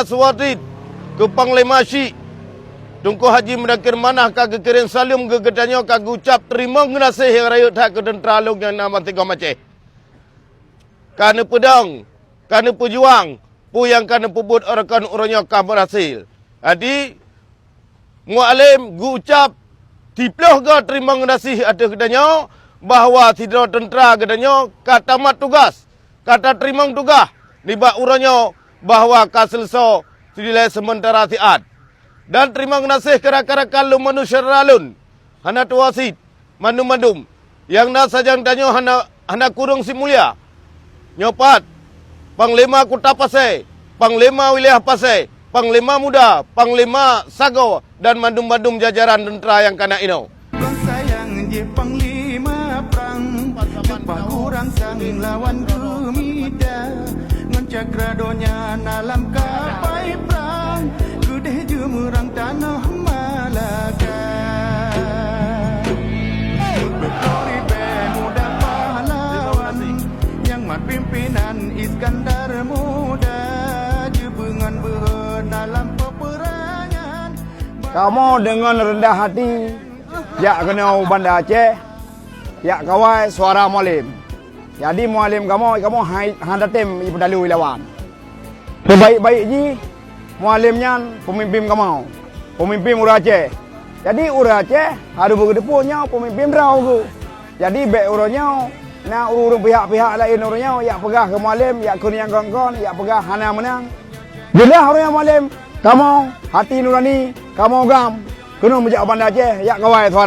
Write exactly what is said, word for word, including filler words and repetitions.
Suwatid, keu Panglima Syik, Teungku Haji Mudakir Manah ka geukirém saleuem keu geutanyoe, ka geucab teurimong geunaséh nyang rayeuk that keu teuntra lôn nyang na bansigom Aceh. Ka neupeudong, ka neupeujuang, peue nyang ka neupeubuet ôh kon uroe nyoe ka beurhasil. Jadi, Mualem geucab siplôh goe teurimong geunaséh ateueh geutanyoe bahwa sidroe teuntra geutanyoe ka tamat tugaih, ka tateurimong tugaih nibak uroe nyoe bahwa ka seuleusoe sidilée seumeutara siat. Dan teurimong geunaséh keu rakan-rakan lôn manusia lôn, hana tuwoe cit, mandum-mandum. Nyang na sajan tanyoe hana, hana kureueng simulia. Nyoe pat, Panglima Kuta Pasé, Panglima Wilayah Pasé, Panglima Muda, Panglima Sagoe, dan mandum-mandum jajaran teuntra nyang kana inoe. Bangsa nyang jih panglima prang, leupah kurang sang lawan geumita. Ngon cakra donya na lam kapai prang, keudeh jeumeurang tanoh Malaka. Beutôi ribée muda pahlawan, nyang mat pimpénan Iskandar Muda, jeubeungon beuhot na lam peupeurangan. Kamoe deungon reundah hati jak keunoe u Banda Aceh, jak kawai suara Mualem. Jadi Mualem kamoe, kamoe hai, hana tem jipeudalui lawan. Seubaék-baék jih Mualem nyan peumimpin kamoe, peumimpin ureuëng Aceh. Jadi ureuëng Aceh harôh beugeuteupeue nyoe peumimpin droe geuh. Jadi bék uroe nyoe na ureuëng pihak-pihak laén uroe nyoe jak peugah keu Mualem, jak keu nyang kon-kon, jak peugah hana meunang. Jeulaih uroe nyoe Mualem, kamoe hati nurani, kamoe GAM, keunoe meujak u Banda Aceh, jak kawai suara.